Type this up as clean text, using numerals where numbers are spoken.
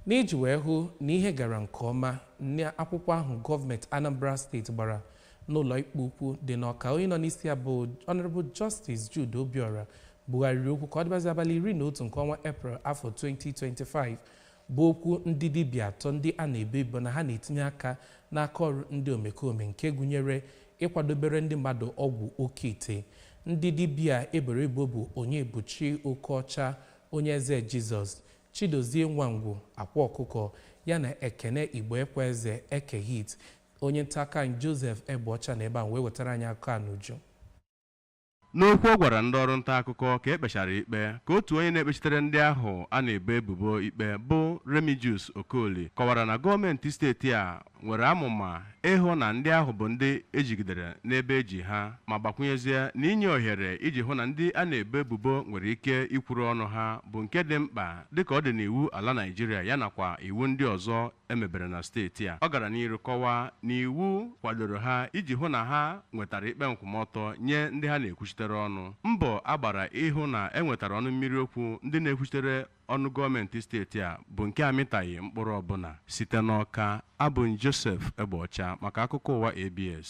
N'iji wee hụ na ihe gara nke ọma n'akwụkwọ ahụ gọọmenti Anambra Steeti gbara n'ụlọ ikpe ukwu dị n'Ọka, onye nọ n'isi ya bụ Honorable Justice Jude Obiora bugharịrị okwu ka ọ dịbazi abalị 11 nke ọnwa Eprel afọ 2025, bụ okwu ndị dibịa atọ ndị a na-ebo ebubo na ha na-etinye aka n'aka ọrụ ndị omekome, nke gụnyere ịkwadobere ndị mmadụ ọgwụ oke ite. Ndị dibịa eboro ebubo bụ Onyebuchi Okocha, Onye Eze Jizọs, Chidozie Nwangwu, Akwa Ọkụkọ, ya na Ekene Igbo Ekweze, Eke Hit. Onye nta akụkọ anyị Joseph Egbeọcha na ebe a wee wetara anyị akụkọ a n'uju. N'okwu ọ gwara ndị ọrụ nta akụkọ ka e kpechara ikpe, ka otu onye na-ekpechitere ndị ahụ a na-ebo ebubo ikpe bụ Remigius Okoli kọwara na gọọmenti steeti a nwere amụma ịhụ na ndị ahụ bụ ndị ejigidere n'ebe eji ha, ma gbakwunyezie na inye ohere iji hụ na ndị a na-ebo ebubo nwere ike ikwuru ọnụ ha bụ nke dị mkpa dịka ọ dị n'iwu ala Naịjirịa ya nakwa iwu ndị ọzọ emebere na steeti a. Ọ gara n'iru kọwaa na iwu kwadoro ha iji hụ na ha nwetara ikpe nkwụmọtọ nye ndị ha na-ekwuchitere ọnụ. Mbọ a gbara ịhụ na e nwetara ọnụ mmiri okwu ndị na-ekwuchitere ọnụ gọọmenti steeti a bụ nke amịtaghị mkpụrụ ọbụla. Site n'Ọka, abụ m Joseph Egbeọcha maka akụkọ ụwa ABS.